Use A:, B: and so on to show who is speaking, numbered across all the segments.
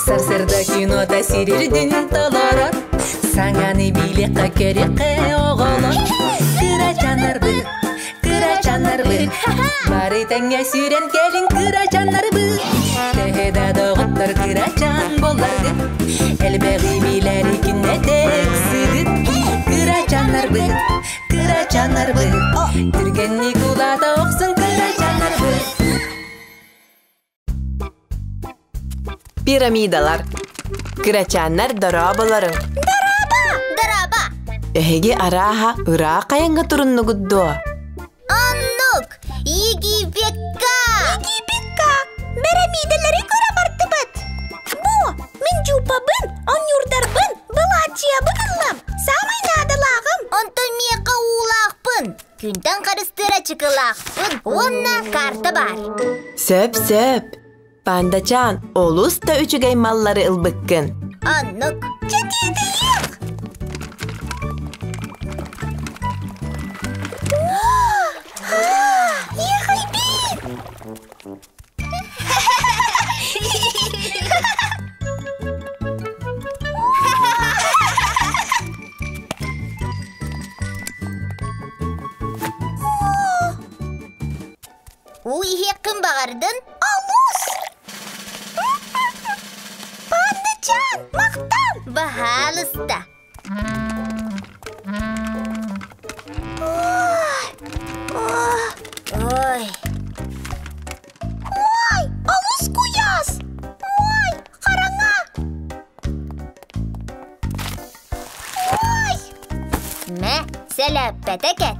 A: Сарсырда кинота сирирдин толорор Саҥаны билиэххэ көрүөххэ оҕолор Кырачаннарбыт, кырачаннарбыт Бары тэҥҥэ сүүрэн кэлин кырачаннарбыт Төһө да доҕоттор кырачан буолларгыт Элбэҕи билэри күннэтэ ыксыгыт Кырачаннарбыт, кырачаннарбыт Түргэнник улаата охсун кырачаннарбыт
B: Пирамидалар. Кырачааннар дорооболоруҥ.
C: Дорообо! Дорообо!
B: Эһиги арааһа ыраах айаҥҥа туруннугут дуо?
C: Оннук! Египекка! Египекка! Пирамидалары көрө бардыбыт! Бу, мин дьууппабын, оонньуурдарбын, былааччыйабын ыллым! Саамай наадалааҕым! Онтон миэхэ уулаахпын! Күнтэн харыстыыр ачыкылаахпын уонна карта баар.
B: Сөп-сөп. Пандачаан, олус да үчүгэй маллары ылбыккын.
C: Оннук. Чэтиэтийиэх! Ехайбин! Уу иһиэххин баҕардын? Алус! Пандачан, махтал! Баһаалыста. Ой. Ой, алыс куйаас! Ой, хараҥа! Ой! Мэ, сэлэппэтэ кэт.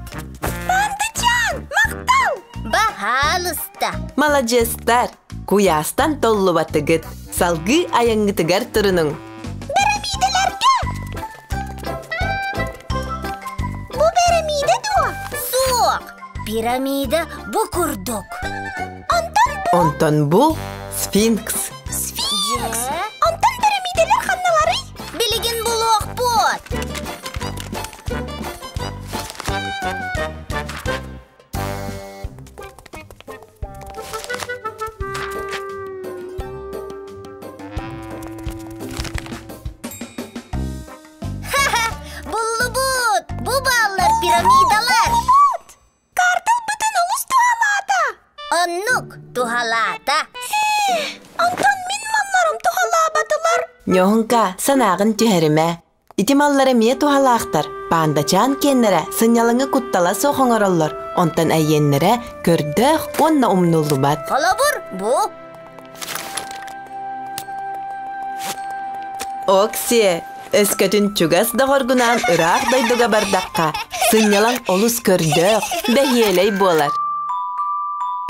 C: Пандачан, махтал! Баһаалыста.
B: Маладьыастар, куйаастан толлубатыгыт. Салгыы айаҥҥытыгар турунуҥ.
C: Пирамидаларга! Бу пирамида дуо? Суох! Пирамида бу курдук. Онтон бу...
B: Онтон бу сфинкс.
C: Сфинкс? Онтон пирамидалар ханналарый? Билигин булуохпут. Буллубут! Бу бааллар пирамидалар! Карталбытын олус туһалаата! Оннук, туһалаата. Онтон мин малларым туһалаабатылар.
B: Ньоһуҥка, санааҕын түһэримэ. Ити маллар эмиэ туһалаахтар. Паандачаан киэннэрэ сынньалаҥы куттала суох оҥороллор, онтон эйиэннэрэ көрдөөх уонна умнуллубат.
C: Холобур, бу.
B: Оксиэ, өскөтүн чугас доҕоргунаан ыраах дойдуга бардахха, сынньалаҥ олус көрдөөх, бэһиэлэй буолар.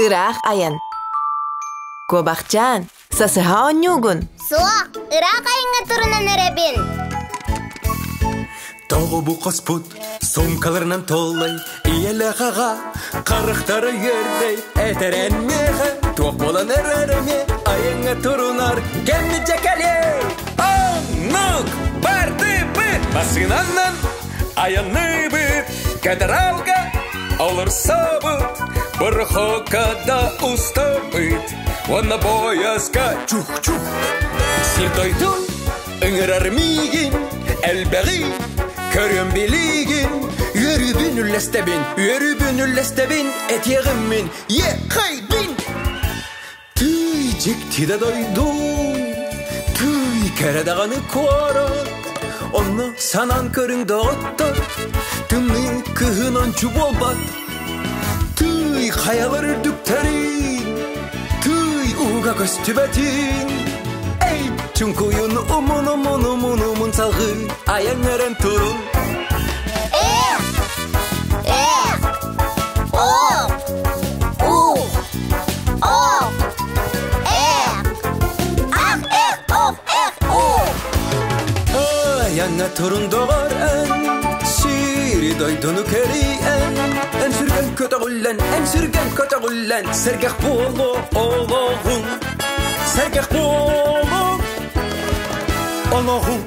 B: Ыраах айан. Куобахчаан, Сасыһа оонньуугун?
C: Суох, ыраах айаҥҥа турунан эрэбин.
D: Тоҕо бу хоспут сумкаларынан толлай, ийэлээх аҕа харахтара үөрдэй, этэрэн миэхэ туох буолан эрэр эмиэ айаҥҥа турунар кэммит дьэ кэлиэ. Оннук бардыбыт массыынанан айанныыбыт кадралга олорсобут борохуокка да устабыт Уонна буойаска чух-чух Сир дойду ыҥырар миигин Элбэҕи көрүөм билигин Үөрүүбүн үллэстэбин, үөрүүбүн үллэстэбин Этиэҕим мин ехайбин Тыый дьикти да дойду Тыый кэрэ даҕаны куорат Онно санаан көрүҥ доҕоттор Тымныы кыһын ончу буолбат Тыый, хайалар үрдүктэрин, тыый, ууга көстүбэтин. Эй, чуҥкуйун умун умун умун умун салгыы айан турун.
C: Эх, эх, оп, ух, оп, эх, ах, эх, ох, эх, ух.
D: Айаҥҥа турун доҕор эн, сири дойдуну кэрийэн, эн сүргэн көтөҕүллэн, эн сүргэн көтөҕүллэн, сэргэх буолуо олоҕуҥ, сэргэх буолуо олоҕуҥ.